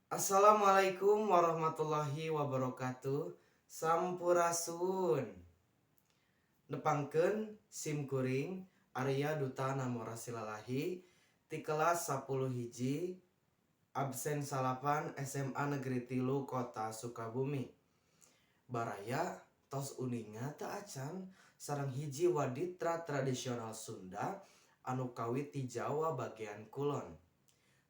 Assalamualaikum warahmatullahi wabarakatuh. Sampurasun. Nepangkeun sim kuring Arya Duta Namora Silalahi ti kelas 10 hiji absen 9 SMA Negeri 3 Kota Sukabumi. Baraya tos uninga teu acan sareng hiji waditra tradisional Sunda anu kawit ti Jawa bagian kulon.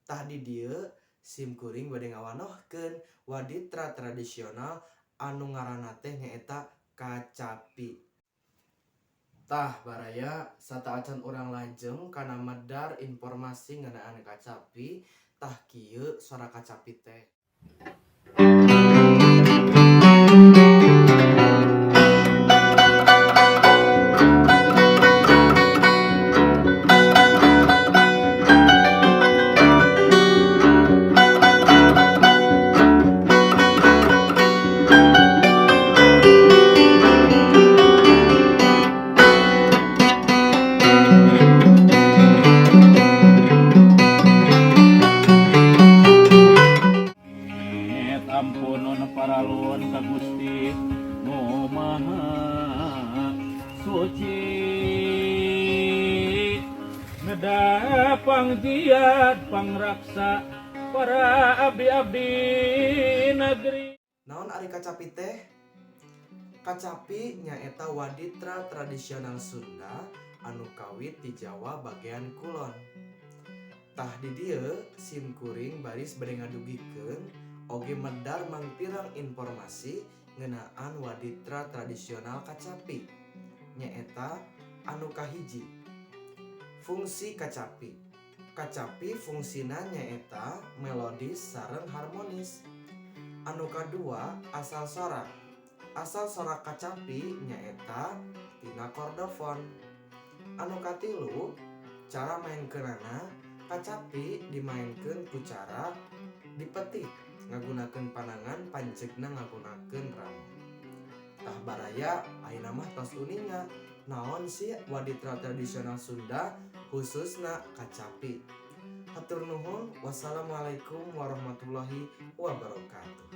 Tah di dieu sim kuring bade ngawanohkeun waditra tradisional anu ngaranna teh nyaeta kacapi. Tah baraya sateuacan urang lajeng kana medar informasi ngeunaan kacapi, tah kieu sora kacapi teh. Ampunun paralun ka Gusti Nu Maha Suci, neda pangjiat pangraksa para abdi-abdi negeri. Naon ari kacapi teh? Kacapi nyaeta waditra tradisional Sunda anu kawit ti Jawa bagian kulon. Tah di dieu sim kuring baris bade ngadugikeun oge medar mangpirang informasi ngeunaan waditra tradisional kacapi. Nyaeta anu kahiji, fungsi kacapi. Kacapi fungsina nyaeta melodis sareng harmonis. Anu kadua, asal sora. Asal sora kacapi nyaeta tina kordofon. Anu katilu, cara mainkeunana. Kacapi dimaenkeun ku cara dipetik ngagunakeun panangan, pancegna ngagunakeun ramo. Tah baraya, ayeuna mah tos uninga naon sih waditra tradisional Sunda, khususna kacapi. Hatur nuhun, wassalamualaikum warahmatullahi wabarakatuh.